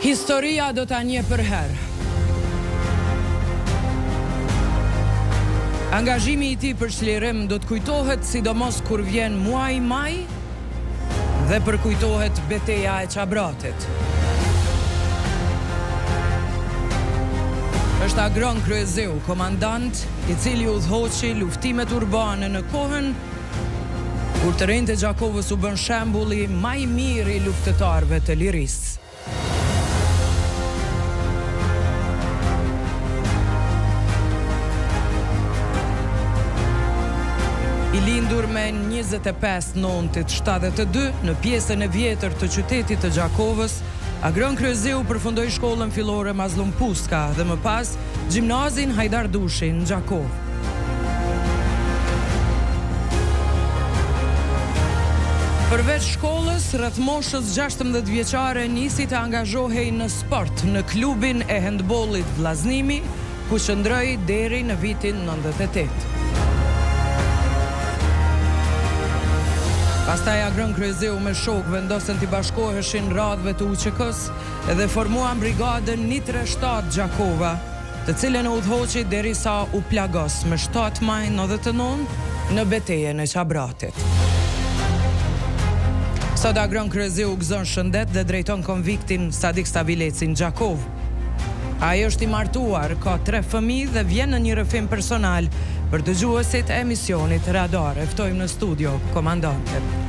Historia do ta njeh përherë. Angazhimi i tij për çlirim do të kujtohet sidomos kur vjen muaji maj dhe përkujtohet beteja e Çabratit. Është Agron Kryeziu, komandant, i cili udhëhoqi luftimet urbane në kohën Kur të rinjtë e Gjakovës u bënë shembulli ma i mirë i luftëtarëve të lirisë. I lindur me 25 nëntit 72 në pjesën e vjetër të qytetit të Gjakovës, Agron Kryeziu përfundoi shkollën fillore Mazllum Puska dhe më pas Gjimnazin Hajdar Dushi në Gjakovë. Përveç shkollës, rreth moshës 16 vjeçare nisi të angazhohej në sport në klubin e hendbollit Vllaznimi, ku qëndroi deri në vitin 98. Pastaj Agron Kryeziu me shokë vendosën t'i bashkoheshin radhëve të UÇK-së dhe formuan Brigadën 137 Gjakova, të cilën e udhëhoqi derisa u plagos me 7 maj 99 në betejën e Çabratit. Sot Agron Kryeziu gëzon shëndet dhe drejton konviktin Sadik Stavileci në Gjakovë. Ai është i martuar, ka tre fëmijë dhe vjen në një rrëfim personal për dëgjuesit e emisionit Radar. E ftojmë në studio komandantin.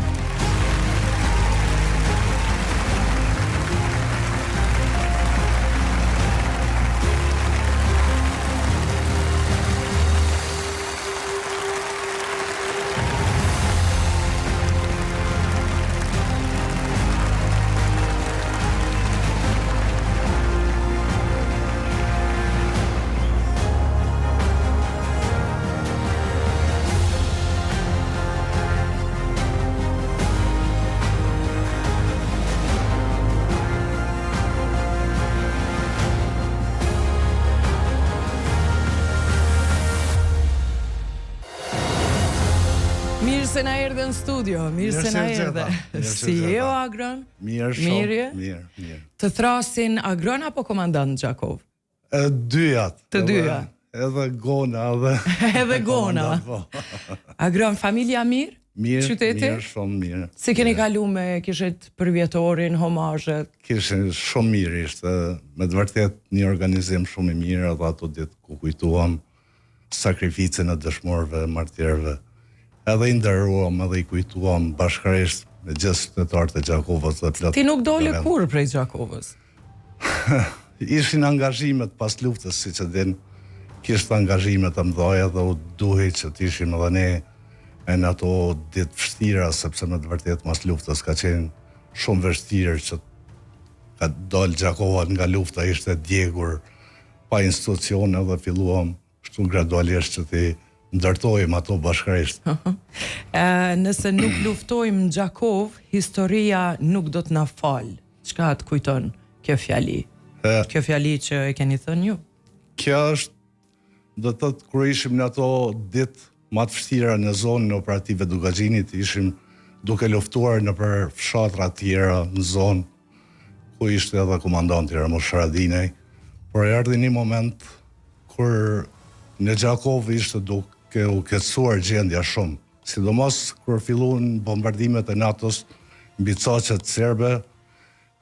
Mirë se na erdhe në studio, mirë se na erdhe. Si je o Agron? Mirë shumë, mirë, mirë, mirë. Të thrasin Agron apo komandant në Gjakovë? E dyjat. Të dyja. Edhe Gona, edhe... Edhe Gona. Po. Agron, familja mirë? Mirë, Qyteti? mirë, shumë mirë. Si keni kalu me kishit përvjetorin, homazhet? Kishin shumë mirë ishte, me të vërtet një organizim shumë i mirë edhe ato ditë ku kujtuam sakrificën e dëshmorëve, martirëve. Edhe i nderuam, edhe i kujtuam bashkërisht me gjithë qytetarët e Gjakovës dhe plot. Ti nuk dole kurrë prej Gjakovës? Ishin angazhimet pas luftës, siç e din, kishte angazhime të mëdha dhe u duhej që të ishim edhe ne e në ato ditë vështira, sepse me të vërtetë mas luftës ka qenë shumë vështirë që ka dalë Gjakova nga lufta ishte djegur pa institucione dhe filluam kështu gradualisht që t'i ndërtojmë ato bashkërisht. E, nëse nuk luftojmë në Gjakovë, historia nuk do të na falë. Çka të kujton kjo fjali? E, kjo fjali që e keni thënë ju? Kjo është, do të thotë, kur ishim në ato ditë ma të vështira në zonën operative Dukagjinit, ishim duke luftuar nëpër fshatra tjera në zonë, ku ishte edhe komandanti Ramush Haradinaj, por erdhi një moment kur në Gjakovë ishte duke u keqësuar gjendja shumë. Sidomos kur filluan bombardimet e NATO-s mbi caqet serbe,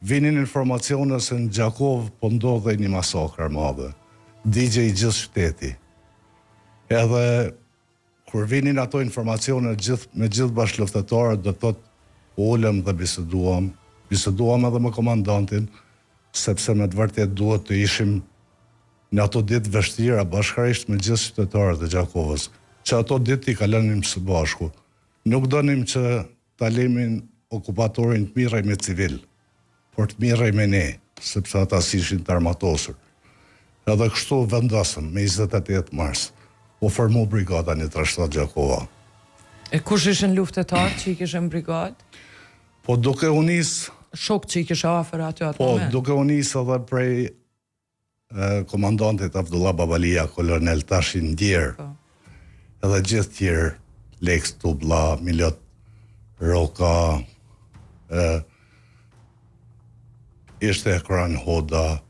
vinin informacione se në Gjakovë po ndodhej një masakër e madhe. Digjej i gjithë qyteti. Edhe kur vinin ato informacione gjithë me gjithë bashkëluftëtarët do të thotë u ulëm dhe biseduam, biseduam edhe me komandantin, sepse me të vërtetë duhet të ishim Në ato ditë të vështira bashkërisht me gjithë qytetarët e Gjakovës, që ato ditë t'i kalonim së bashku. Nuk donim që ta linim okupatorin të mirrej me civilë, por të mirrej me ne, sepse ata s'ishin të armatosur. Edhe kështu vendosëm, me 28 mars, u formu Brigada 137 Gjakova. E kush ishin luftëtarët që i kishe në brigadë? Po duke u nis... Shokët që i kishe afër aty atë po, moment? Po, duke u nis edhe prej komandantit Avdullah Babalia, kolonel tash i ndjerë, po. edhe gjithë tjerë, Leks Tublla, Milot Roka, e, Ishte Hekuran Hoda,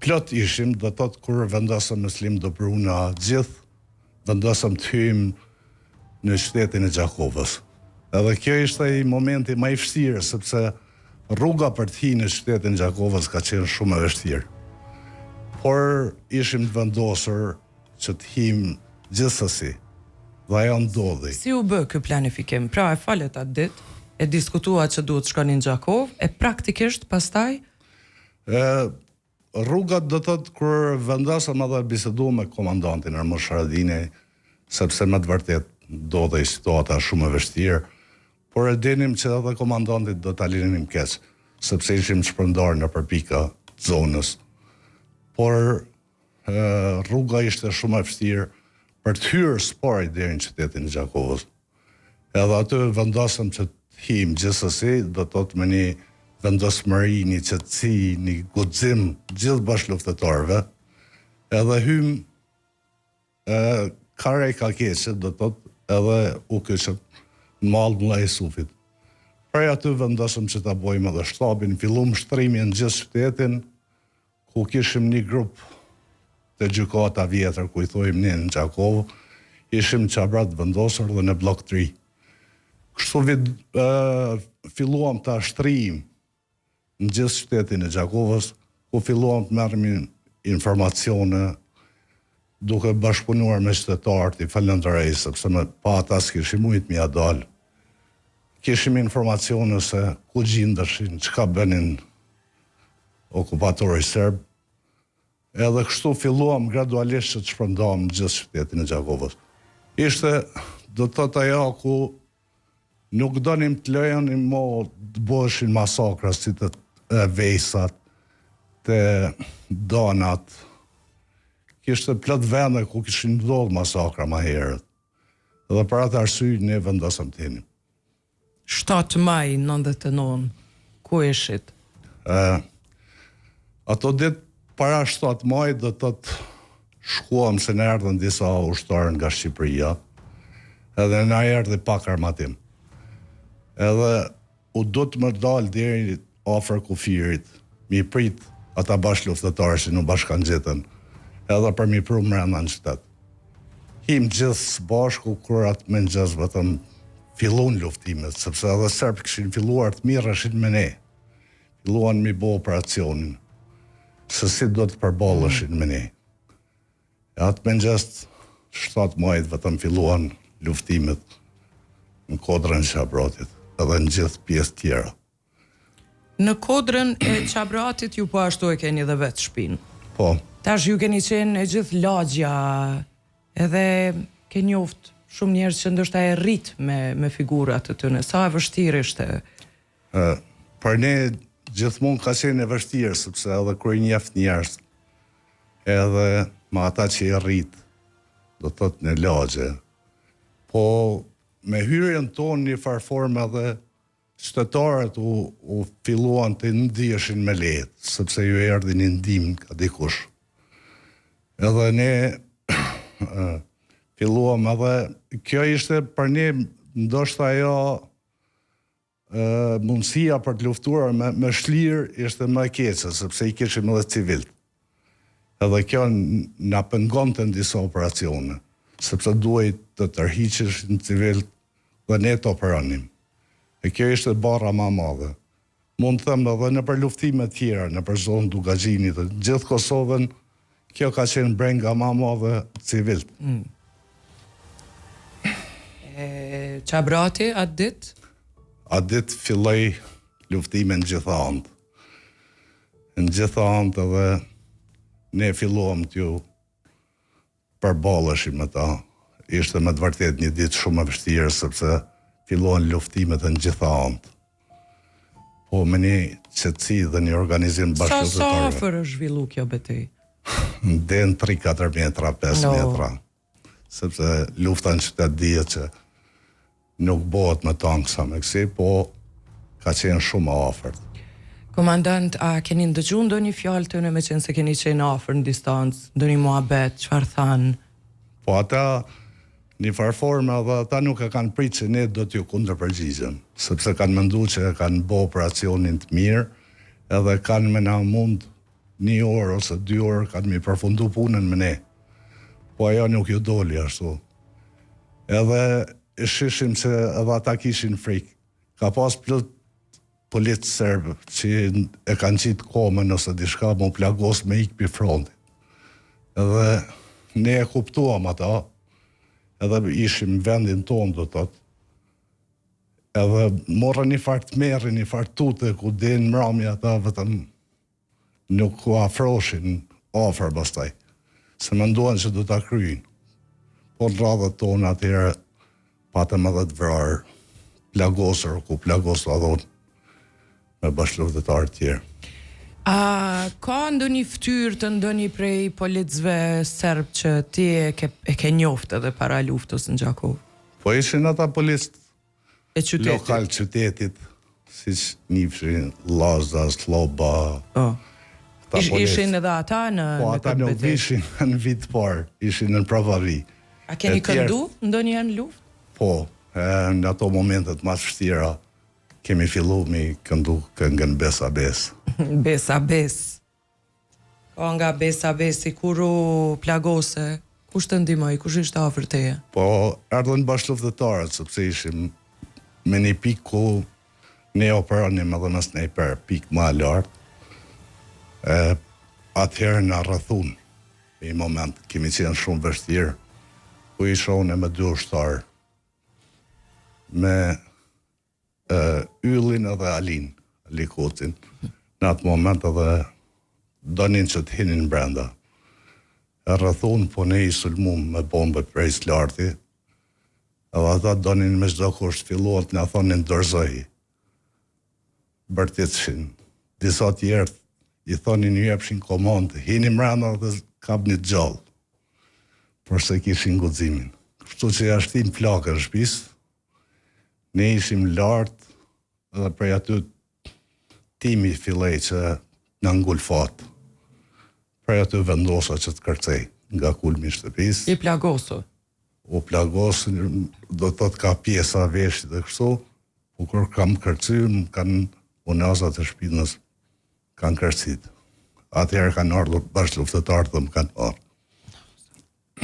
plot ishim, do të thotë kur vendosëm Myslim Dobruna, gjithë vendosëm të hyjmë në qytetin e Gjakovës. Edhe kjo ishte i momenti ma i vështirë, sepse rruga për të hi në qytetin e Gjakovës ka qenë shumë e vështirë. Por ishim të vendosur që të hijmë gjithsesi. Dhe ajo ndodhi. Si u bë ky planifikim? Pra e folët atë ditë, e diskutuat që duhet të shkoni në Gjakovë, e praktikisht pastaj? E, rruga do të thotë kur vendosëm edhe biseduam me komandantin Ramush Haradinaj, sepse me të vërtetë ndodhej situata shumë e vështirë, por e dinim që edhe komandantit do ta linim keq, sepse ishim të shpërndarë nëpër pika të zonës. Por Rruga ishte shumë e vështirë për të hyrë së pari deri në qytetin e Gjakovës. Edhe aty vendosëm që të hijmë gjithsesi, do të thotë me një vendosmëri, një qetësi, një guxim gjithë bashkëluftëtarëve. Edhe hymë e ka re ka keqe, do të thotë edhe u kyçëm në mal të Mulla Isufit. Prej aty vendosëm që ta bojmë edhe shtabin, fillum shtrimjen në gjithë qytetin, ku kishim një grup te gjykata vjetër ku i thojmë ne në Gjakovë, ishim në Qabrat të vendosur dhe në bllok 3. Kështu vid, e, filluam ta shtrijmë në gjithë qytetin e Gjakovës, ku filluam të merrnim informacione duke bashkëpunuar me qytetarët, i falënderoj sepse me pa ata s'kishim mujt me ia dal. Kishim informacione se ku gjindeshin, çka bënin okupatori serb, edhe kështu filluam gradualisht që të shpërndahemi në gjithë qytetin e Gjakovës. Ishte, do të thotë ajo ku nuk donim të lejonim mo të bëheshin masakra si te Vejsat, te Danat. Kishte plot vende ku kishin ndodhur masakra ma herët. Dhe për atë arsye ne vendosëm të hynim. 7 maj 99, ku ishit? Ë ato ditë para 7 majit do të thotë shkuam se na erdhën disa ushtarë nga Shqipëria, edhe na erdhi pak armatim. Edhe U duhet me dalë deri afër kufirit, m'i prit ata bashkëluftëtarë që n'u bashkangjitën, edhe për m'i pru mrena në qytet. Him gjithë së bashku kur atë mëngjes vetëm fillun luftimet, sepse edhe serbët kishin filluar të mirreshin me ne. Filluan m'i bo operacionin, se si do të përballeshin me ne. E atë mëngjes 7 majit vetëm filluan luftimet në kodrën e Qabratit edhe në gjithë pjesë tjera. Në kodrën e Qabratit ju po ashtu e keni dhe vetë shpinë. Po. Tash ju keni qenë e gjithë lagja edhe ke njoft shumë njerëz që ndoshta je rrit me, me figurat e tyne. Sa e vështirë ishte? Ë, për ne gjithmonë ka qenë e vështirë, sepse edhe kur i njeft njerëz, edhe me ata që je rrit, do të thotë në lagje. Po me hyrjen tonë një farë forme edhe qytetarët u, u filluan të ndiheshin më lehtë, sepse ju erdhi një ndihmë nga dikush. Edhe ne filluam edhe kjo ishte për ne ndoshta ajo mundësia për të luftuar me, me shlirë ishte më e keqe, sepse i kishim edhe civilt. Edhe kjo na pengonte në disa operacione, sepse duhej të tërhiqeshin civilt dhe ne të operonim. E kjo ishte barra ma e madhe. Mund të them edhe nëpër luftime tjera, nëpër zonë Dukagjinit dhe gjithë Kosovën, kjo ka qenë brenga ma e madhe civilt. Mm. E, Qabrati atë ditë? Atë ditë filloi luftime në gjitha anët. Në gjitha anët edhe ne filluam t'ju përballeshim me ta. Ishte me të vërtetë një ditë shumë e vështirë sepse filluan luftimet në gjitha anët. Po me një qetësi dhe një organizim bashkëluftëtarëve. Sa sa afër është zhvillu kjo betejë? Deri në 3-4 metra, 5 no. metra. Sepse lufta në qytet dihet që nuk bëhet me tanksa me kësi, po ka qenë shumë e afërt. Komandant, a keni ndëgju ndonjë fjalë tyne me qenë se keni qenë afër në distancë, ndonjë muhabet, çfarë thanë? Po ata, një farë forme edhe ata nuk e kanë prit që ne do t'ju kundërpërgjigjem, sepse kanë mendu që e kanë bo operacionin të mirë, Edhe kanë me na mund një orë ose dy orë kanë me përfundu punën me ne. Po ajo nuk ju doli ashtu. Edhe e shihshim se edhe ata kishin frikë. Ka pas plot policë serbë që e kanë qitë komën ose diçka m'u plagos me ikë pi frontit. Edhe ne e kuptuam ata, edhe ishim në vendin tonë, do të thotë. Edhe morën një farë tmerri, një farë tute, ku deri n'mramje ata vetëm nuk u afroshin afër pastaj, se menduan që do ta kryjnë. Po në radhët tona atëherë patëm edhe të vrarë, plagosur, ku plagosa edhe unë me bashkëluftëtarë të tjerë. A ka ndonjë fytyrë të ndonjë prej policëve serbë që ti e ke e ke njoftë edhe para luftës në Gjakovë? Po ishin ata policët e qytetit. Lokal qytetit, siç njifshin Laza, Slloba. Po. Ish, ishin edhe ata në Po ata nuk ishin në vijë të parë, ishin në prapavijë. A keni këndu ndonjëherë në luftë? Po, e, në ato momentet ma të vështira kemi fillu me këndu këngën Besa Besë. Besa Besë. Kanga Besa Besi kur u plagose, kush të ndihmoi, kush ishte afër teje? Po, erdhën bashkëluftëtarët, sepse ishim me një pikë ku ne operonim edhe me snajper, pikë ma e lartë. E, atëherë na rrethun, në një moment, kemi qenë shumë vështirë, ku isha unë me dy ushtarë, me Yllin edhe Alin, Ali Kocin, në atë moment edhe donin që të hinin brenda. E rrethun, po ne i sulmum me bombe prej së larti, edhe ata donin me çdo kusht filluan të na thonin dorëzoji. Bërtitshin. Disa tjerë i thonin ju jepshin komandë, hini mrenda dhe kapni të gjallë. Por s'e kishin guximin. Kështu që ja shtim flakën shpisë, Ne ishim lart dhe prej aty tymi filloi që na ngulfat. Prej aty vendosa që të kërcej nga kulmi i shtëpisë. I plagosur? U plagos, do të thotë ka pjesa veshit dhe kështu, po kur kam kërcy, më kanë unazat e shpinës kanë kërcit. Atëherë kanë ardhur bashkëluftëtarët dhe më kanë marrë.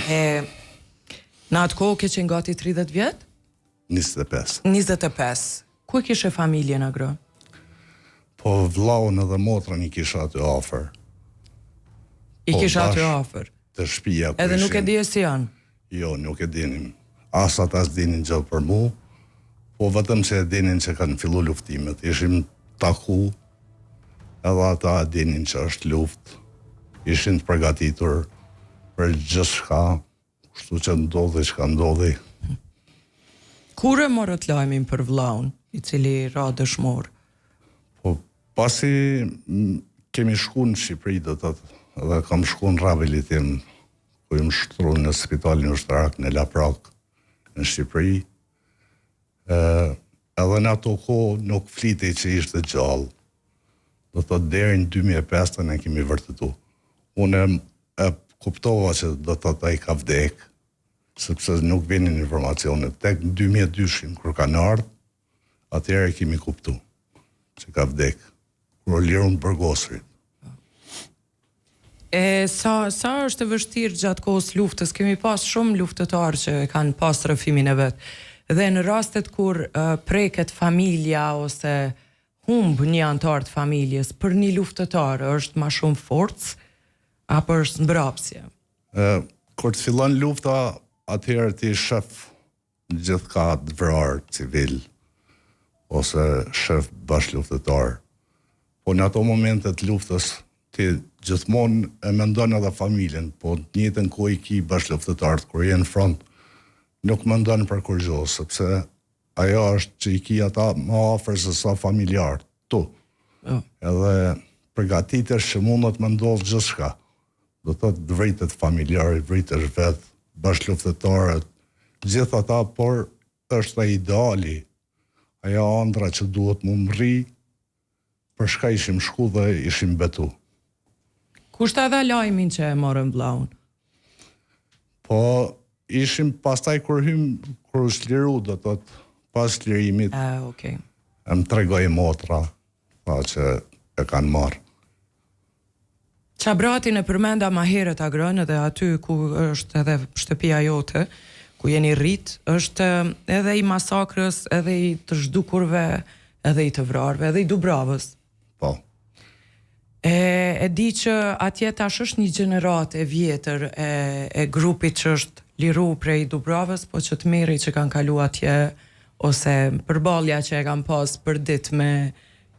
E, në atë kohë ke qenë gati 30 vjet? 25. 25. Ku e kishe familjen Agron? Po vllaun edhe motrën i kisha aty afër. I po, kishe aty afër. Te shpia ku Edhe nuk e dije si janë? Jo, nuk e dinim. As ata s'dinin gjë për mu, po vetëm që e dinin që kanë fillu luftimet. Ishim taku, Edhe ata e dinin që është luftë, ishin të përgatitur për gjithçka, kështu që ndodhi çka ndodhi. Kur e morët lajmin për vllaun, i cili ra dëshmor? Po, pasi kemi shku në Shqipëri, do të thotë, dhe kam shku në rehabilitim, ku jam shtru në spitalin ushtarak në Laprakë, në Shqipëri, Edhe në ato kohë nuk flitej që ishte gjallë. Do të thotë deri në 2005 e kemi vërtetu. Unë e kuptova që do të thotë ai ka vdek, sepse nuk vinin informacionet. Tek në 2002-shin kur kanë ardhë, atëherë e kemi kuptu që ka vdek, kur u lirun të burgosurit. E sa sa është e vështirë gjatë kohës luftës, kemi pas shumë luftëtarë që e kanë pas rrëfimin e vet. Dhe në rastet kur uh, preket familja ose humb një anëtar të familjes, për një luftëtar është ma shumë forcë apo është zmbrapsje? Ë kur të fillon lufta, atëherë ti shef Gjithkah të vrarë civil ose shef bashkëluftëtar. Po në ato momente të luftës ti gjithmonë e mendon edhe familjen, po në të njëjtën kohë i ki bashkëluftëtarët kur je në front nuk mendon për kurgjo, sepse ajo është që i ki ata më afër se sa familjarët tu. Oh. Edhe përgatitesh që mundet me ndodhë gjithçka. Do të thotë të vritet familjari, vritesh vetë, bashkëluftëtarët, gjithë ata, por është ai ideali, ajo andrra që duhet m'u mrri, për shka ishim shku dhe ishim betu. Kush ta dha lajmin që e morën vllaun? Po, ishim pastaj kur hym, kur u çliru, do të thotë, pas çlirimit, ah, okay. më tregoi motra, tha që E kanë marrë. Çabratin e përmenda ma herët Agron edhe aty ku është edhe shtëpia jote, ku jeni rrit, është edhe i masakrës, edhe i të zhdukurve, edhe i të vrarëve, edhe i Dubravës. Po. E, e di që atje tash është një gjeneratë e vjetër e, e grupit që është liru prej Dubravës, po që tmerri që kanë kalu atje, ose përballja që e kanë pas për ditë me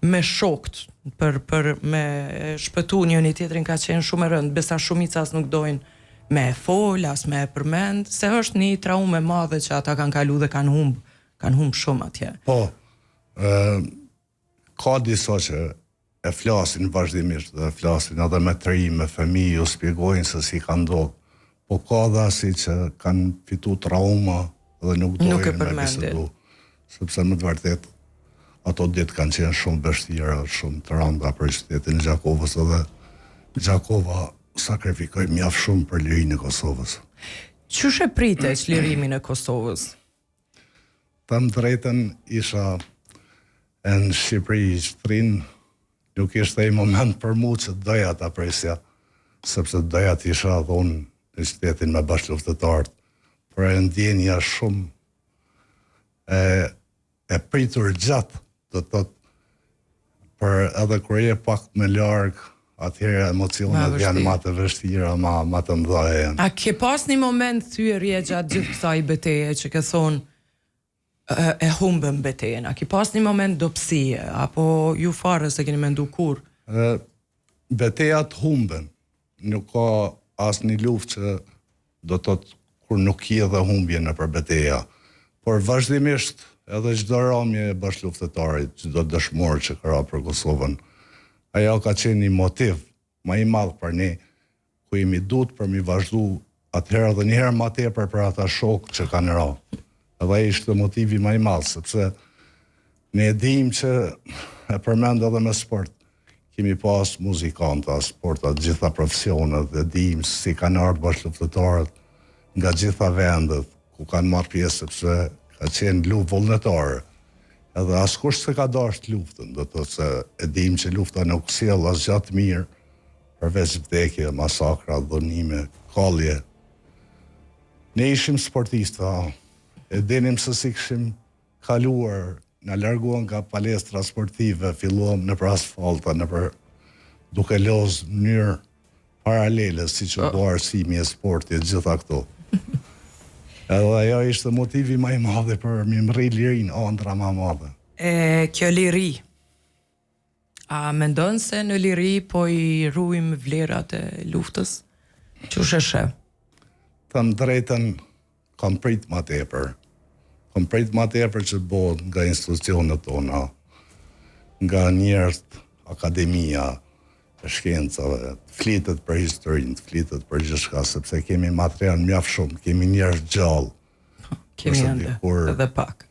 me shokët për për me shpëtu njëri tjetrin ka qenë shumë e rëndë, besa shumica as nuk dojnë me e fol, as me e përmend, se është një traumë e madhe që ata kanë kalu dhe kanë humb, kanë humb shumë atje. Po, ë ka disa që e flasin vazhdimisht dhe flasin edhe me të rinj, me fëmijë, ju spjegojnë se si ka ndodhur. Po ka dhe asi që kanë fitu trauma dhe nuk dojnë me bisedu. Sepse me të vërtetë ato ditë kanë qenë shumë të vështira, shumë të rënda për qytetin e Gjakovës edhe Gjakova sakrifikoi mjaft shumë për lirinë e Kosovës. Qysh e prite çlirimin e Kosovës? Them drejtën, isha në Shqipëri i shtrin, nuk ishte ai moment për mu që doja ta prisja, sepse doja të isha edhe unë në qytetin me bashkëluftëtarët, por e ndjenja shumë e e pritur gjatë, do të thotë por edhe kur je pak më larg, atëherë emocionet janë ma të vështira, ma ma të mëdha janë. A ke pas një moment thyerje gjatë gjithë kësaj beteje që ke thonë e, e humbëm betejën? A ke pas një moment dobësie apo ju fare s'e keni mendu kurrë? Ë betejat humben. Nuk ka asnjë luftë që do të thotë kur nuk ki edhe humbje nëpër beteja. Por vazhdimisht edhe çdo ramje e bashkëluftëtarit, çdo dëshmor që ka ra për Kosovën, ajo ka qenë një motiv ma i madh për ne, ku jemi dut për mi vazhdu atëherë edhe njëherë ma tepër për ata shokë që kanë ra. Edhe ai ishte motivi ma i madh, sepse ne e dimë që e përmend edhe me sport, Kemi pas muzikanta, sporta, të gjitha profesionet dhe dimë si kanë ardhur bashkëluftëtarët nga gjitha vendet ku kanë marrë pjesë sepse ka qenë luftë vullnetare. Edhe askush s'e ka dashtë luftën, do të thotë se e dimë që lufta nuk sjell asgjë të mirë përveç vdekje, masakra, dhunime, kallje. Ne ishim sportista, e dinim se si kishim kaluar, na larguan nga palestra sportive, filluam nëpër asfalta, nëpër duke loz në mënyrë paralele, siç u bo arsimi e sporti e gjitha këto. Edhe ajo ishte motivi ma i madh për mi mrri lirinë, andrra ma madhe. E kjo liri, a mendon se në liri po i rujmë vlerat e luftës? Qysh e sheh? Them drejtën, Kam prit ma tepër. Kam prit ma tepër që të bëhet nga institucionet tona, nga njerëzit, akademia e shkencave, të flitet për historinë, të flitet për gjithçka, sepse kemi material mjaft shumë, kemi njerëz gjallë. Kemi ende, dikur, edhe pak.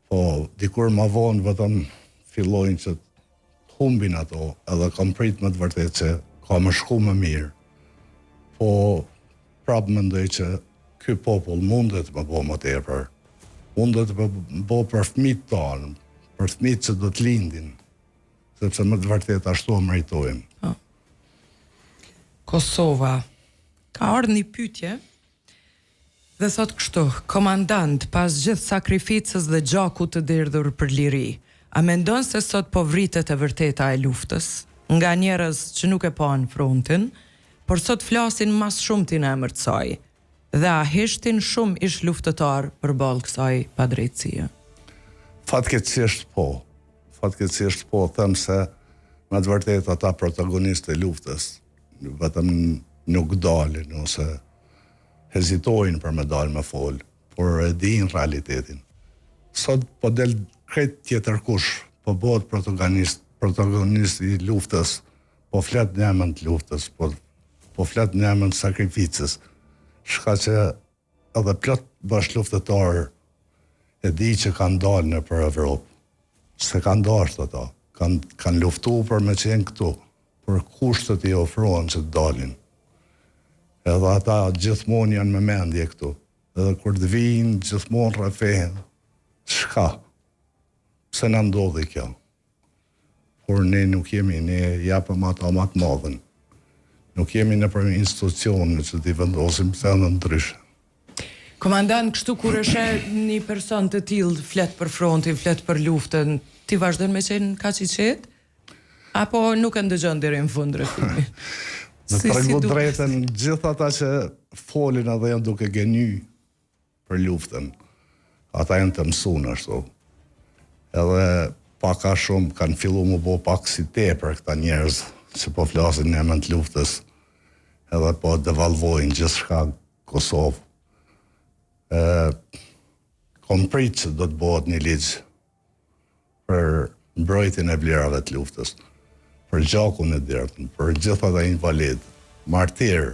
Po, dikur ma vonë vetëm fillojnë që të humbin ato, edhe kam prit me të vërtetë që ka me shku më mirë. Po, prapë mendoj që ky popull mundet me bo më tepër, mundet me bo për fëmijët tanë, për fëmijët që do të lindin, sepse me të vërtetë ashtu e meritojmë. Po. Kosova. Ka ardhur një pyetje Dhe thotë kështu, Komandant, pas gjithë sakrificës dhe gjakut të derdhur për liri, a mendon se sot po vritet e vërteta e luftës, nga njerëz që nuk e panë frontin, por sot flasin ma së shumti në emër të saj? Dhe a heshtin shumë ish-luftëtarë përballë kësaj padrejtësie? Fatkeqësisht po. Fatkeqësisht po, them se me të vërtetë ata protagonistë e luftës vetëm nuk dalin ose hezitojnë për me dalë me fol, por e dinë realitetin. Sot po del krejt tjetërkush, po bëhet protagonist, protagonist i luftës, po flet në emën të luftës, po, po flet në emën të sakrificës. Shka që edhe plot bashkëluftëtarë e di që kanë dalë nëpër Evropë. S'e kanë dashtë ata, kanë, kanë luftu për me qenë këtu, por kushtet i ofrohen që të dalin. Edhe ata gjithmonë janë me mendje këtu. Edhe kur të vijnë, gjithmonë rrëfehen. Çka? Pse na ndodhi kjo? Por ne nuk jemi, ne japëm ata ma të madhen. Nuk jemi nëpër institucione që t'i vendosim sendet ndryshe. Komandant, kështu kur e sheh një person të tillë flet për frontin, flet për luftën, ti vazhdon me qenë kaq i qetë? Apo nuk e ndëgjon deri në fund rrëfimin? Me si, tregu si drejtën, gjithë ata që folin edhe janë duke gënjy për luftën. Ata janë të mësun ashtu. Edhe pak a shumë kanë fillu m'u bo pak si tepër këta njerëz që po flasin në emën të luftës edhe po devalvojnë gjithçka Kosovë. E, kom prit që do të bëhet një ligj për mbrojtjen e vlerave të luftës, për gjakun e derdhun, për gjithë ata invalidë, martirë,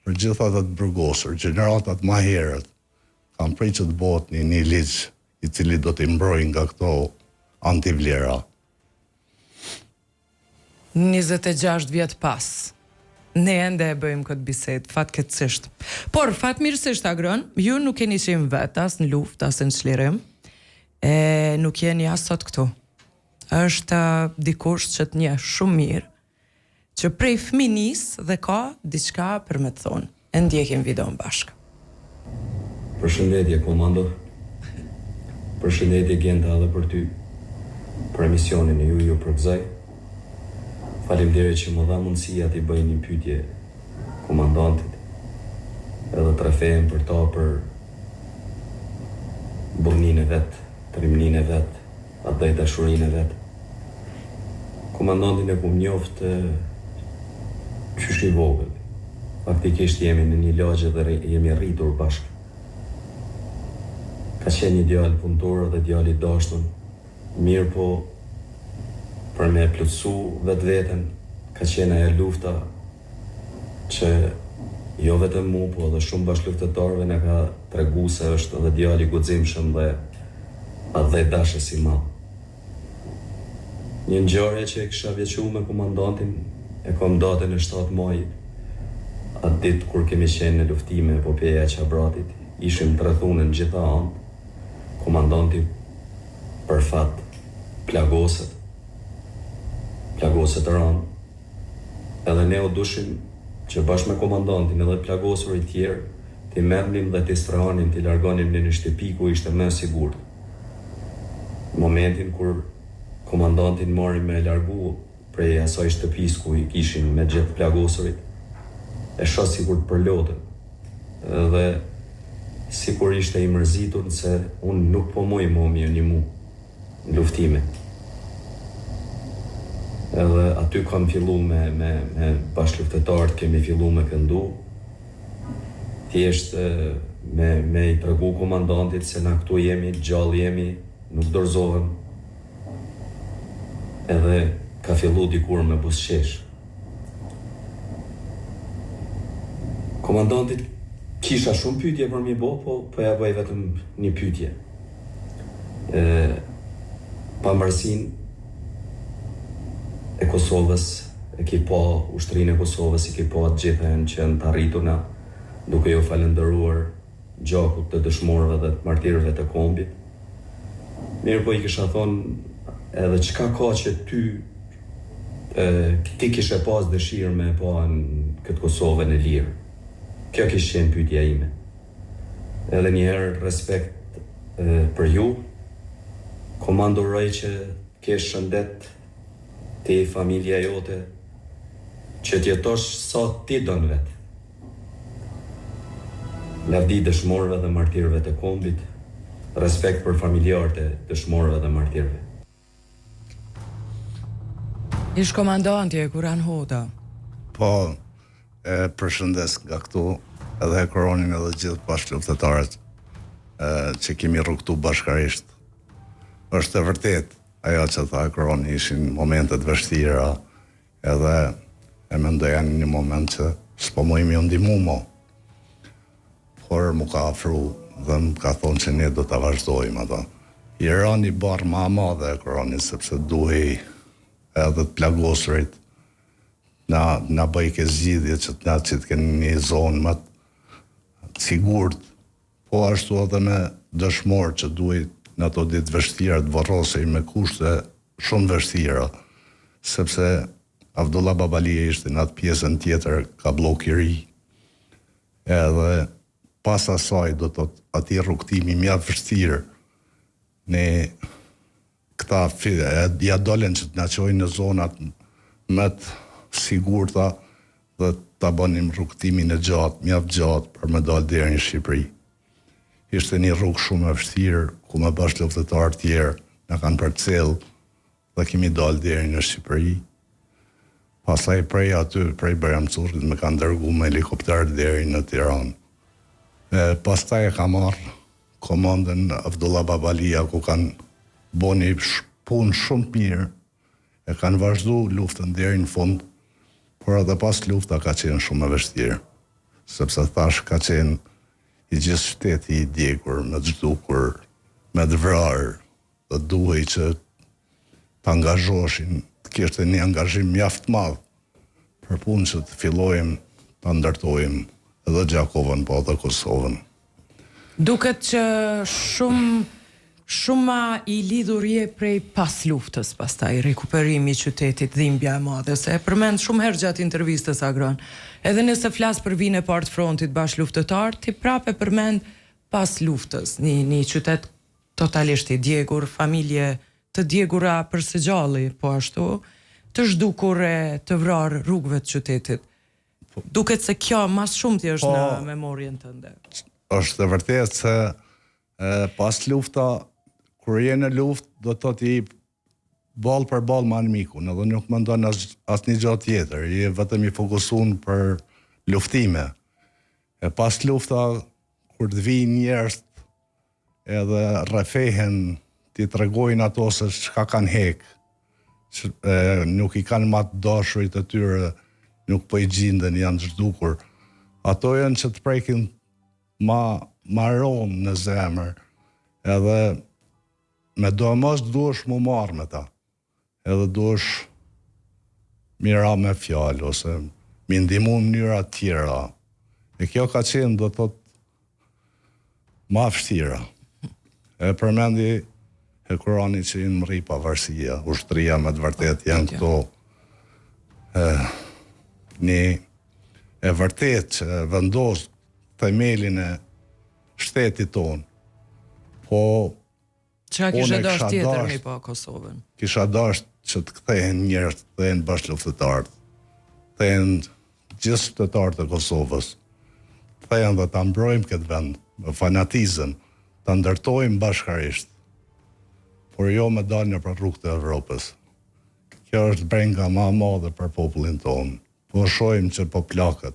për gjithë ata të burgosur, gjeneratat ma herët, kam prit që të bëhet një, një ligj i cili do t'i mbrojë nga këto antivlera. 26 vjet pas, ne ende e bëjmë këtë bisedë, fatkeqësisht. Por, fatmirësisht, Agron, ju nuk keni qenë vetë as në luftë, as në çlirim, e nuk jeni as sot këtu. Është dikush që të njeh shumë mirë, Që prej fëminisë dhe ka diçka për me të thonë. E ndjekim videon bashkë. Përshëndetje komando Përshëndetje Genta edhe për ty për emisionin e juj ju përgëzoj Faleminderit që m'u dha mundësia t'i bëj një pyetje komandantit edhe të rrëfehem për ta për burrninë e vet, trimninë e vet, Atdhedashurinë e vet. Komandantin e kum njoft qysh i vogël. Faktikisht jemi në një lagje dhe jemi rritur bashkë. Ka qenë një djalë punëtor dhe djalë i dashtun, mirëpo për me e plotësu vetveten ka qenë ajo lufta që jo vetëm mu, po edhe shumë bashkëluftëtarëve na ka tregu se është edhe djalë i guximshëm dhe atdhedashës i madh. Një ngjarje që e kisha veçu me komandantin e kam datën e 7 majit, atë ditë kur kemi qenë në luftime epopeja e Çabratit, ishim të rrethune në gjitha anët, komandanti për fat plagoset, plagoset rëndë, Edhe ne u dushim që bashkë me komandantin edhe të plagosurit tjerë t'i merrnim dhe t'i strehonim, t'i largonim në një shtëpi ku ishte më e sigurt. Në momentin kur komandantin marrim me e largu prej asaj shtëpisë ku i kishim me gjithë të plagosurit, e shoh sikur të përlotet dhe sikur ishte i mërzitur se unë nuk po muj mo me ju nimu. luftime. Edhe aty kam fillu me me me bashkëluftëtarët kemi fillu me këndu. Thjesht me me i tregu komandantit se na këtu jemi, gjallë jemi, nuk dorëzohem. Edhe ka fillu dikur me buzëqesh. Komandantit kisha shumë pyetje për m'i bo, po po ja bëj vetëm një pyetje. E pavarësinë e Kosovës e ki pa ushtrinë e Kosovës i ki pa të gjitha janë qenë të arrituna duke ju falënderuar gjakut të dëshmorëve dhe të martirëve të kombit. Mirëpo i kisha thonë edhe çka ka që ty e, ti kishe pas dëshirë me e pa në këtë Kosovën e lirë. Kjo kish qenë pyetja ime. Edhe një herë respekt e, për ju. Komando uroj që të kesh shëndet ti familja jote që të jetosh sa ti don vetë. Lavdi dëshmorëve dhe martirëve të kombit, respekt për familjarët e dëshmorëve dhe martirëve. Ish komandanti Hekuran Hota. Po, e përshëndes nga këtu edhe Hekuranin edhe gjithë bashkëluftëtarët që kemi rrugëtu bashkarisht. Është e vërtet ajo që tha Hekurani, ishin momente të vështira, Edhe e mendoja në një moment që s'po muj me ju ndihmu mo. Por m'u ka afru dhe më ka thonë që ne do ta vazhdojmë ato. I ra një barrë ma e madhe Hekuranit, sepse duhej edhe të plagosurit na, na bëjke zgjidhje që të na qitke në një zonë më të sigurt, po ashtu edhe me dëshmorë që duhej në ato ditë vështira të varrosej me kushte shumë vështira. sepse Avdullah Babalija ishte në atë pjesën tjetër ka Blloku i Ri. Edhe pas asaj, do të thotë, atij rrugëtimi mjaft vështirë, ne këta ia dolën që të na çojnë në zonat më të sigurta dhe ta bënim rrugëtimin e gjatë, mjaft gjatë për me dalë deri në Shqipëri. Ishte një rrugë shumë e vështirë ku me bashkëluftëtarë tjerë na kanë përcjellë dhe kemi dalë deri në Shqipëri. Pastaj prej aty, prej Bajram Currit më kanë dërgu me helikopter deri në Tiranë. E pastaj e ka marrë komandën Avdullah Babalija ku kanë bo një punë shumë të mirë, e kanë vazhdu luftën deri në fund, por edhe pas lufta ka qenë shumë e vështirë, sepse thash ka qenë i gjithë qyteti i djegur, me të zhdukur, me të vrarë, dhe duhej që të angazhoheshin, të kishte një angazhim mjaft të madh për punë që të fillojmë ta ndërtojmë edhe Gjakovën, po edhe Kosovën. Duket që shumë shumë ma i lidhur je prej pas luftës, pastaj rikuperimi i qytetit, dhimbja e madhe, se e përmend shumë herë gjatë intervistës Agron. Edhe nëse flas për vijën e parë të frontit bashkëluftëtar, ti prapë e përmend pas luftës, një një qytet totalisht i djegur, familje të djegura për së gjalli, po ashtu, të zhdukur e të vrarë rrugëve të qytetit. Po. Duket se kjo ma së shumti është po, në memorien tënde. Është e vërtetë se e, pas lufta, kur je në luftë, do të thotë je ballë për ballë me armikun, edhe nuk mendon as, asnjë gjë tjetër, je vetëm i fokusun për luftime. E pas lufta, kur të vijnë njerëz edhe rrëfehen t'i tregojnë ato se çka kanë hek, që, e, nuk i kanë ma të dashurit e tyre, nuk po i gjinden, janë të zhdukur. Ato janë që të prekin ma, ma ronë në zemër, edhe me doemos duhesh m'u marrë me ta. Edhe duhesh m'i ra me fjalë ose m'i ndihmu në mënyra të tjera. E kjo ka qenë, do të thotë, ma vështira. E përmendi Hekurani që i mrri pavarësia, ushtria me të vërtetë janë këto e, një e vërtetë që vendos themelin e shtetit tonë. Po Çka kishe dashtë tjetër me pa Kosovën? Kisha dashtë që të kthehen njerëz, të kthehen bashkëluftëtarët, të kthehen gjithë qytetarët e Kosovës, të kthehen dhe ta mbrojmë këtë vend me fanatizëm, ta ndërtojmë bashkarisht, por jo me dalë nëpër rrugët e Evropës. Kjo është brenga ma e madhe për popullin tonë. Po shohim që po plaket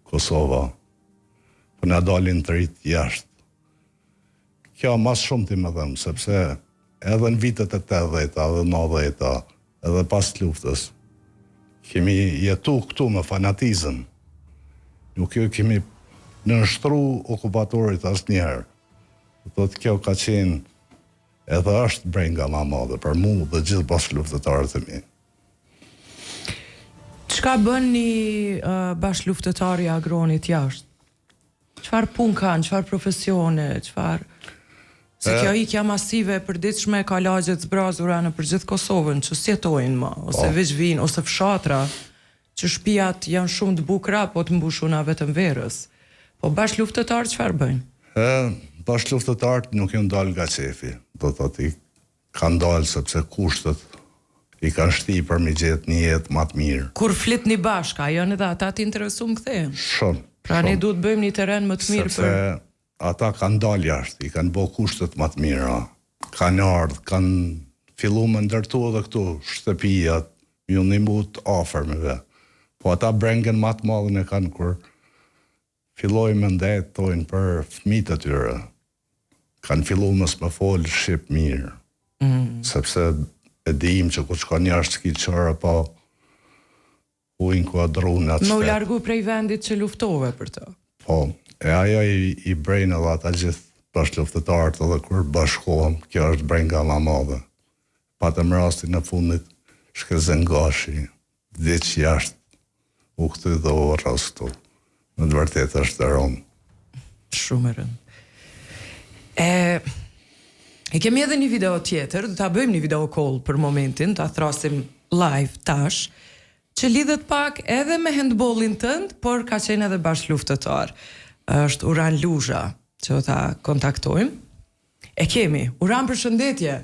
Kosova, po na dalin të rinjtë jashtë. Kjo ma së shumti më dhemb, sepse edhe në vitet e 80-ta edhe 90-ta, edhe pas luftës, kemi jetu këtu me fanatizëm. Nuk ju kemi nënshtru okupatorit asnjëherë. Do thotë kjo ka qenë edhe është brenga ma e madhe për mu dhe gjithë bashkëluftëtarët e mi. Çka bën një uh, bashkëluftëtar i Agronit jashtë? Çfarë punë kanë, çfarë profesione, çfarë Se kjo ikja masive e përditshme ka lagje të zbrazura nëpër gjithë Kosovën që s'jetojnë më, ose po. veç vijnë, ose fshatra që shpijat janë shumë të bukura, po të mbushuna vetëm verës. Po bashkëluftëtarët çfarë bëjnë? E, bashkëluftëtarët nuk janë dalë nga qefi, do të thotë Kanë dalë sepse kushtet i kanë shti për me gjetë një jetë ma të mirë. Kur flitni bashkë, a janë edhe ata të interesum të kthehen? Shumë. Pra ne duhet të bëjmë një terren më të mirë për. Sepse ata kanë dalë jashtë, i kanë bo kushtet ma të mira, kanë ardhë, kanë fillu me ndërtu edhe këtu shtëpijat, me ju ndihmu të afërmve. Po ata brengën ma të madhen e kanë kur fillojnë me ndejt thojnë për fëmijët e tyre. Kanë fillu mos me fol shqip mirë. Mm. Sepse e dim që kur shkon jashtë s'ki qare pa u inkuadru në atë shtet. Me u largu prej vendit që luftove për të. Po, e ajo i, i bren edhe ata gjithë bashkëluftëtarët edhe kur bashkohem, kjo është brenga ma e madhe. Patëm rastin e fundit, Shkëlzen Gashi, Vdiq jashtë, u kthy dhe u varros këtu. Në të vërtetë është e rëndë. Shumë e rëndë. E e kemi edhe një video tjetër, do ta bëjmë një video call për momentin, ta thrasim. live tash, që lidhet pak edhe me hendbollin tënd, por ka qenë edhe bashkëluftëtar. Është Uran Luzha, që do ta kontaktojmë. E kemi. Uran përshëndetje.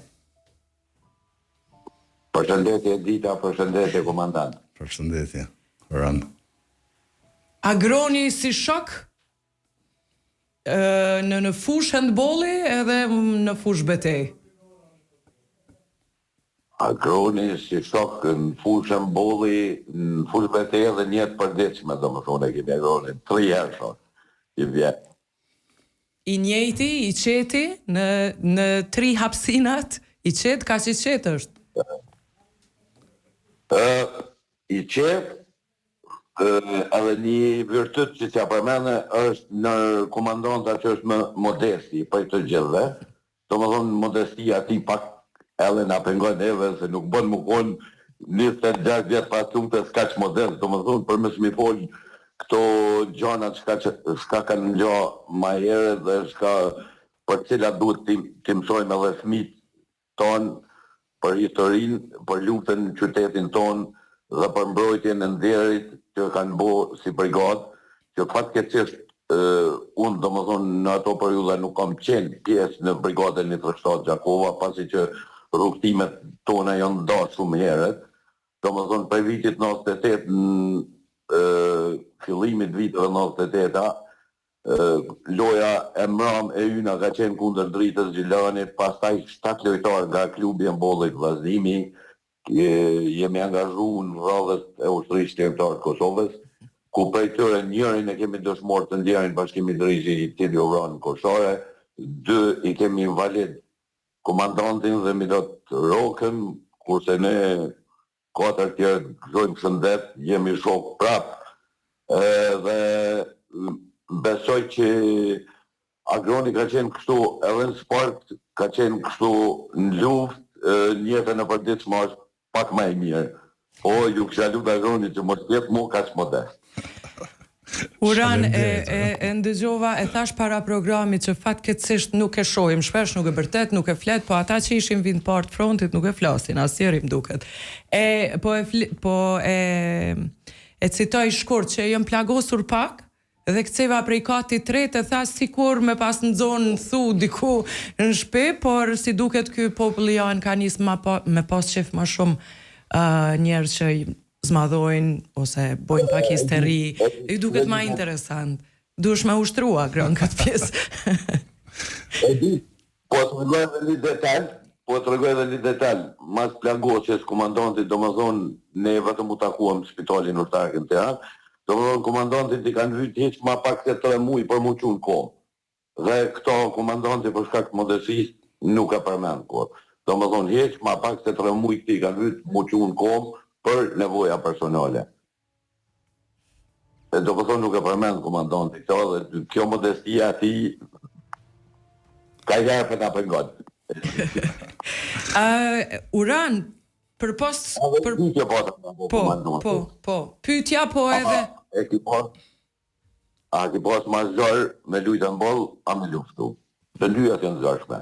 Përshëndetje Dita, përshëndetje komandant. Përshëndetje Uran. Agroni si shok në në fushë hendbolli edhe në fushë betejë. Agroni si shok në fushë hendbolli, në fushë betejë edhe në jetë të përditshme, domethënë e kemi Agronin tri herë shok i vjen. I njëjti, i qeti, në në tri hapësinat, i qetë, kaq i qetë është. Ë, i qetë, edhe një virtyt që s'ja përmende është nër komandanta që është më modesti prej të gjithëve, Domethënë modestia e tij pak edhe na pengon neve se nuk bën mu kon 26 vjet pas luftës kaq modest, domethënë për mos mi fol këto gjana çka çka kanë ngja ma herët dhe çka për të cilat duhet t'i t'i mësojmë edhe fëmijët tanë për historinë, për luftën në qytetin tonë dhe për mbrojtjen e nderit që kanë bo si brigadë, që fatkeqësisht unë domethënë në ato periudha nuk kam qenë pjesë në brigadën 137 Gjakova, pasi që rrugëtimet tona janë nda shumë herët, domethënë prej vitit 98 në fillimit viteve 98-a, Loja e mramë e yna ka qenë kundër Dritës Gjilanit, pastaj shtatë lojtarë nga klubi i hendbollit Vëllaznimi jemi angazhu në radhët e Ushtrisë Çlirimtare të Kosovës, ku prej tyre njërin e kemi dëshmor të ndjerin Bashkim Idrizi i cili u vra në Koshare, dy i kemi invalid komandantin dhe Milot Rokën, kurse ne Katër tjerët gëzojmë shëndet, jemi shokë prapë dhe besoj që Agroni ka qenë kështu edhe në sport, ka qenë kështu në luftë, në jetën e përditshme është pak ma i mirë. Po ju kisha lutë Agronit që mos të jetë mo kaq modest. Uran e e e ndëgjova e thash para programit që fatkeqësisht nuk e shohim shpesh nuk e bërtet nuk e flet po ata që ishin n'vijë t'parë të frontit nuk e flasin asnjëri më duket e po e fli, po e e citoj shkurt që jam plagosur pak dhe kceva prej katit tretë e tha sikur me pas nxonë në thu diku në shpi por si duket ky populli jonë ka nis ma pa, me pas qef ma shumë uh, njerëz që zmadhojnë ose bojnë pak histeri, i duket ma interesant. Duhesh me ushtru Agron këtë pjesë. E di, po të tregoj edhe një detal, po të tregoj edhe një detal, mas plagosjes komandantit, domethënë, ne vetëm u takuam në spitalin ushtarak në Tiranë, domethënë komandantit i kanë vyt hiç ma pak se 3 muaj për mu çu në komë. Dhe këto komandanti për shkak të modestisë nuk e përmend kurrë. Domethënë hiç ma pak se tre muj këtij i kanë vyt mu çu në komë për nevoja personale. E domethënë nuk e përmend komandanti këto dhe kjo modestia e tij kajherë po na pengon. Ë Uran, përpos për pyetje po po po po pyetja po edhe e ki pas A ki pas ma zor me lujt hendboll a me luftu? Të dyjat janë zorshme.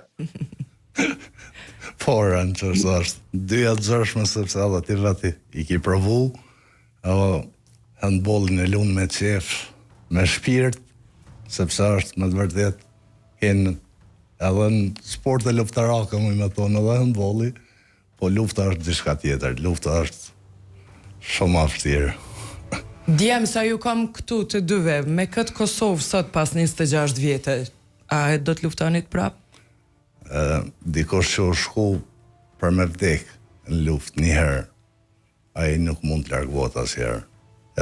Po, rënë që është është. Dyja të zorshme sepse edhe ti vetë i ki provu, edhe hendbollin e lun me qef, me shpirt, sepse është me të vërtet kenë edhe në sporte luftarake, muj me thonë, edhe hendbolli, Po lufta është diçka tjetër, lufta është shumë ma vështirë. Djem sa ju kam këtu të dyve, me këtë Kosovë sot pas 26 vjete, a do të luftonit prap? Ë, dikush që u shku për me vdek në luftë një herë, ai nuk mund të largohet asnjëherë.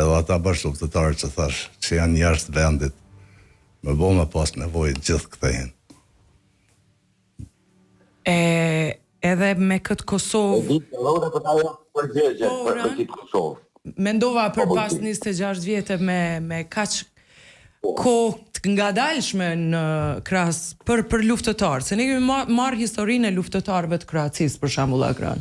Edhe ata bashkëluftëtarë që thash, që janë jashtë vendit, me bo me pas nevojë gjithë kthehen. E edhe me këtë Kosovë. E di, edhe unë po ta jap përgjigjen po, për këtë Kosovë. Mendova për po, pas 26 vjetë me me kaq po. kohë të ngadalshme në krahas për për luftëtarë, se ne kemi marrë historinë e luftëtarëve të Kroacisë për shembull Agron.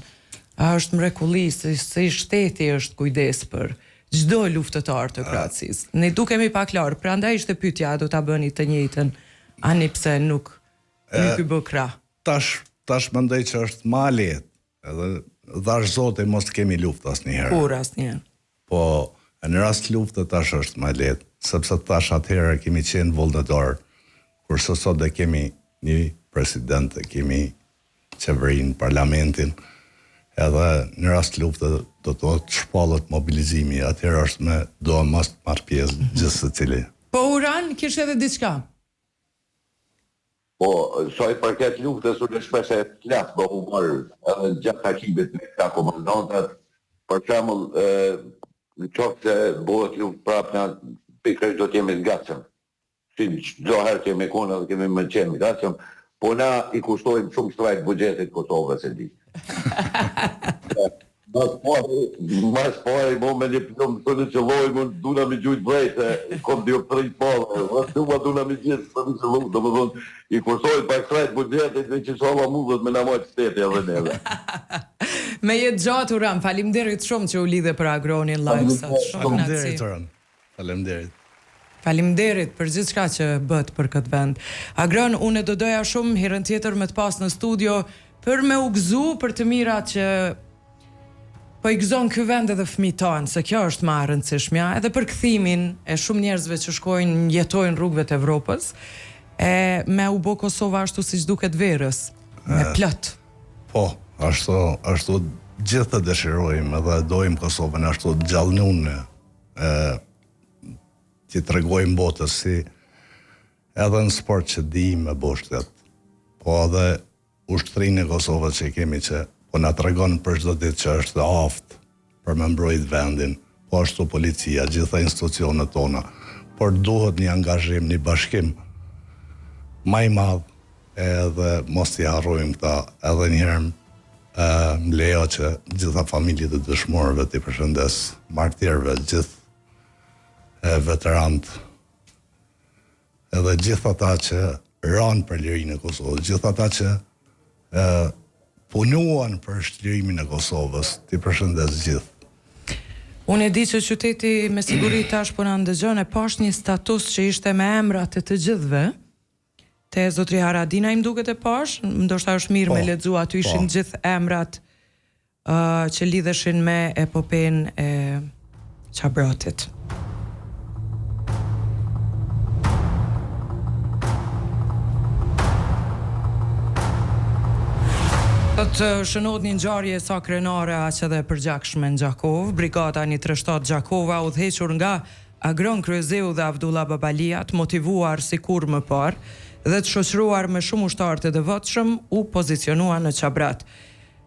A është mrekulli se si shteti është kujdes për çdo luftëtar të Kroacisë. Ne dukemi pak larg, prandaj ishte pyetja a do ta bëni të njëjtën ani pse nuk Nuk i bë krah. Tash, tash mendoj që është ma lehtë, edhe Dhashtë Zoti mos të kemi luftë asnjëherë. Kurrë asnjëherë. Po, në rast lufte tash është ma lehtë, sepse tash atëherë kemi qenë vullnetar, kurse sot e kemi një president, e kemi qeverinë, parlamentin, edhe në rast lufte do të thotë shpallet mobilizimi, atëherë është me doemos të marrë pjesë mhm. gjithsecili. Po Uran, kishe edhe diçka? Po, sa i përket luftës, unë shpesh e flas me humor edhe gjatë takimit me këta komandantat, për shembull, në qoftë se bëhet luftë prapë na pikërisht do të jemi të gatshëm. Si çdo herë kemi qenë edhe kemi me qenë të gatshëm, po na i kushtojmë shumë shtrajt buxhetit të Kosovës e di. Ma s'pari, ma s'pari, mo me një plumb s'un e qëllojmë, unë duna me gjujt vrejt, se kom dioptri të madhe, dhe plumba duna me gjithë, për me qëllu, domethonë, i kushtojmë pak shtrajt buxhetit, dhe që inshallah mundet me na majtë shteti edhe neve. Me jetë gjatë Uran, faleminderit shumë që u lidhe për Agronin live sot, shumë kënaqësi. Faleminderit Uran. Faleminderit. Faleminderit për gjithçka që bëtë për këtë vend. Agron, unë do doja shumë herën tjetër me të pas në studio për me u gëzu për të mirat që po i gëzon ky vend edhe fëmijët tanë, se kjo është ma e rëndësishmja, edhe për kthimin e shumë njerëzve që shkojnë, jetojnë rrugëve të Evropës, e me u bo Kosova ashtu siç duket verës, me plot. Po, ashtu, ashtu gjithë të dëshirojmë edhe dojmë Kosovën ashtu të gjallnune, e t'i tregojmë botës si edhe në sport që di me bo shtet, po edhe ushtrinë e Kosovës që kemi që po na tregon për çdo ditë që është e aftë për me mbrojt vendin, po ashtu policia, gjitha institucionet tona, por duhet një angazhim, një bashkim ma i madh edhe mos t'i harrojmë këta edhe një herë Më lejo që gjitha familjet e dëshmorëve t'i përshëndes, martirëve, gjithë veteranët, edhe gjithë ata që ranë për lirinë e Kosovës, gjithë ata që e, punuan për çlirimin e Kosovës, t'i përshëndes gjithë. Unë e di që qyteti me siguri tash po na ndëgjon e pash një status që ishte me emrat e të gjithëve. Te zotri Haradinaj më duket e pash, ndoshta është mirë me po, lexu aty ishin po. gjithë emrat uh, që lidheshin me epopenë e Qabratit. Sot shënohet një ngjarje sa krenare aq edhe e përgjakshme në Gjakovë. Brigata 137 Gjakova udhëhequr nga Agron Kryeziu dhe Avdullah Babalia, të motivuar si kurrë më parë dhe të shoqëruar me shumë ushtarë të devotshëm, u pozicionuan në Qabrat.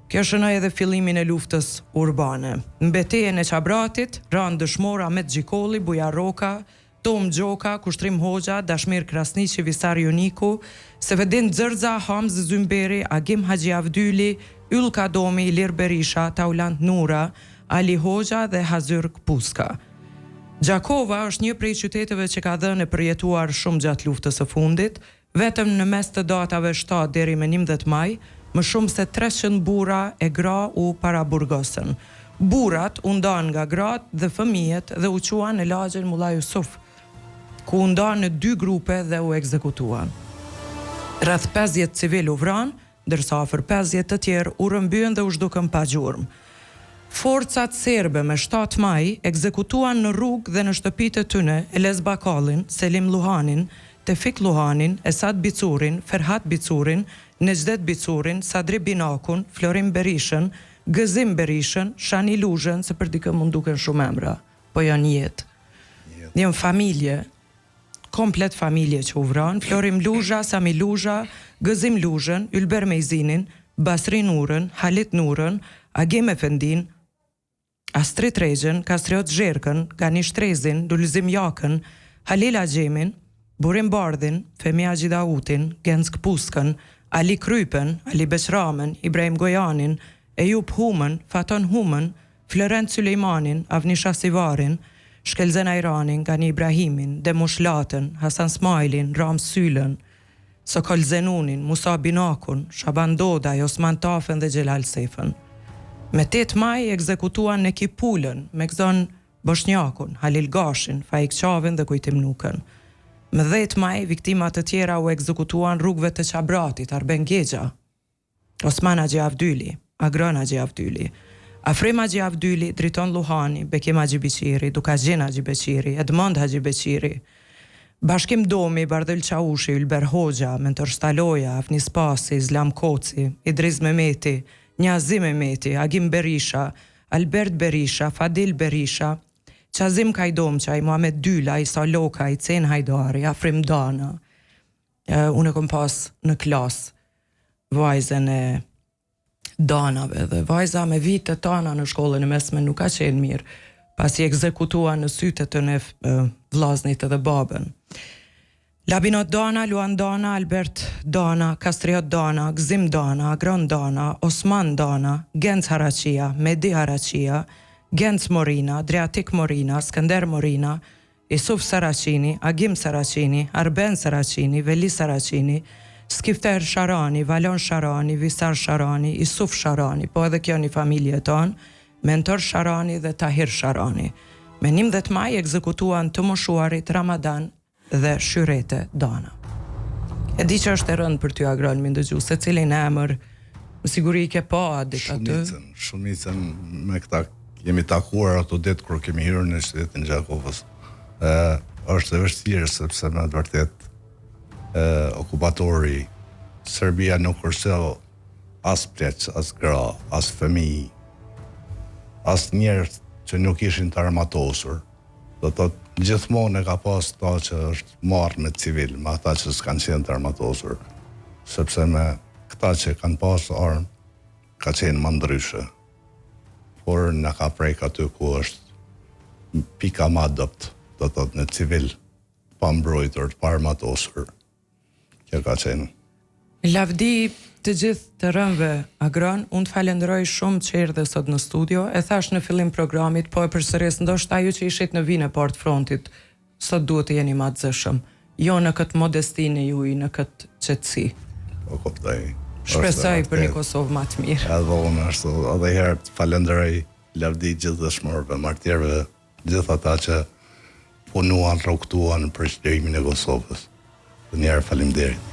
Kjo shënoi edhe fillimin e luftës urbane. Në betejën e Qabratit ranë dëshmorë Ahmet Gjikolli, Bujar Rroka, Tomë Gjoka, Kushtrim Hoxha, Dashmir Krasniqi, Visar Juniku, Sefedin Xërxa, Hamzë Zymberi, Agim Haxhiavdyli, Yll Kadomi, Ilir Berisha, Taulant Nura, Ali Hoxha dhe Hazyr Kpuska. Gjakova është një prej qyteteve që ka dhënë e përjetuar shumë gjatë luftës së fundit, vetëm në mes të datave shtatë deri me 11 maj, më shumë se 300 burra e gra u paraburgosën. Burrat u ndanë nga gratë dhe fëmijët dhe u çuan në lagjen Mulla Jusuf, ku u ndanë në dy grupe dhe u ekzekutuan. Rreth 50 civilë u vranë, ndërsa afër 50 të tjerë u rrëmbyen dhe u zhdukën pa gjurmë. Forcat serbe me 7 maj ekzekutuan në rrugë dhe në shtëpitë e tyne Elez Bakallin, Selim Luhanin, Tefik Luhanin, Esat Bicurin, Ferhat Bicurin, Nexhdet Bicurin, Sadri Binakun, Florim Berishën, Gëzim Berishën, Shani Luzhën, se për dikë mund duken shumë emra, po janë jetë. Janë familje, komplet familje që u vranë, Florim Luzha, Sami Luzha, Gëzim Luzhën, Ylber Mejzinin, Basri Nurën, Halit Nurën, Agim Efendinë, Astrit Rexhën, Kastriot Zherkën, Gani Shtrezin, Lulzim Jakën, Halil Agjemin, Burim Bardhin, Femi Haxhidautin, Genc Kpuskën, Ali Krypen, Ali Beqramën, Ibrahim Gojanin, Ejup Humën, Faton Humën, Florent Sylejmanin, Avni Shasivarin, Shkelzen Ajranin, Gani Ibrahimin, Demush Latën, Hasan Smajlin, Ramë Sylën, Sokol Zenunin, Musa Binakun, Shaban Dodaj, Osman Tafën dhe Xhelal Sefën. Me 8 maj ekzekutuan Nekip Pulën, Megzon Boshnjakun, Halil Gashin, Faik Qavin dhe Kujtim Nukën. Më 10 maj, viktima të tjera u ekzekutuan rrugëve të Qabratit, Arben Gexha, Osman Haxhi Avdyli, Agron Haxhiavdyli, Afrim Haxhiavdyli, Driton Luhani, Bekim Haxhibeqiri, Dukagjin Haxhibeqiri, Edmond Haxhibeqiri, Bashkim Domi, Bardhyl Çaushi, Ylber Hoxha, Mentor Staloja, Avni Spasi, Islam Koci, Idriz Memeti, Njazi Memeti, Agim Berisha, Albert Berisha, Fadil Berisha, Qazim Kajdomçaj, Muhamet Dyla, Isa Lokaj, Cen Hajdari, Afrim Dana. Unë e kom pas në klasë vajzën e Danave dhe vajza me vite tana në shkollën e mesme nuk ka qenë mirë, pasi ekzekutuan në sytë e tyne vllaznit edhe babën. Labinot Dana, Luan Dana, Albert Dana, Kastriot Dana, Gëzim Dana, Agron Dana, Osman Dana, Genc Haraqia, Medi Haraqia, Genc Morina, Adriatik Morina, Skënder Morina, Isuf Saraqini, Agim Saraqini, Arben Saraqini, Veli Saraqini, Skifter Sharani, Valon Sharani, Visar Sharani, Isuf Sharani, po edhe kjo një familje e tanë, Mentor Sharani dhe Tahir Sharani. Me 11 maj ekzekutuan të moshuarit Ramadan dhe Shyrete Dana. E di që është e rëndë për ty Agron mi ndëgju secilin emër, me siguri i ke pa atë ditë aty. Shumicën, shumicën me këta jemi takuar ato ditë kur kemi hyrë në qytetin e Gjakovës. Ë është e vështirë sepse me të vërtetë ë okupatori Serbia nuk kurseu as pleq, as gra, as fëmijë, as njerëz që nuk ishin të armatosur. Do të thotë gjithmonë e ka pas këta që është marrë me civil, me ata që s'kanë qenë të armatosur, sepse me këta që kanë pas armë ka qenë ma ndryshe. Por na ka prek aty ku është pika ma e dobët, do të thotë në civil, të pambrojtur, të paarmatosur. Kjo ka qenë. Lavdi të gjithë të rënëve, Agron, unë të falenderoj shumë që erdhe sot në studio, e thashë në fillim programit, po e përsëris, ndoshta ju që ishit në vijën e parë të frontit, sot duhet të jeni ma të zëshëm, jo në këtë modestinë e juj, në këtë qetësi. Po kuptoj. Shpresoj për një Kosovë ma të mirë. Edhe unë ashtu, edhe herë të falenderoj, lavdi gjithë dëshmorëve, martirëve, Gjithë ata që punuan, rrugëtuan për çlirimin e Kosovës. Dhe një herë faleminderit.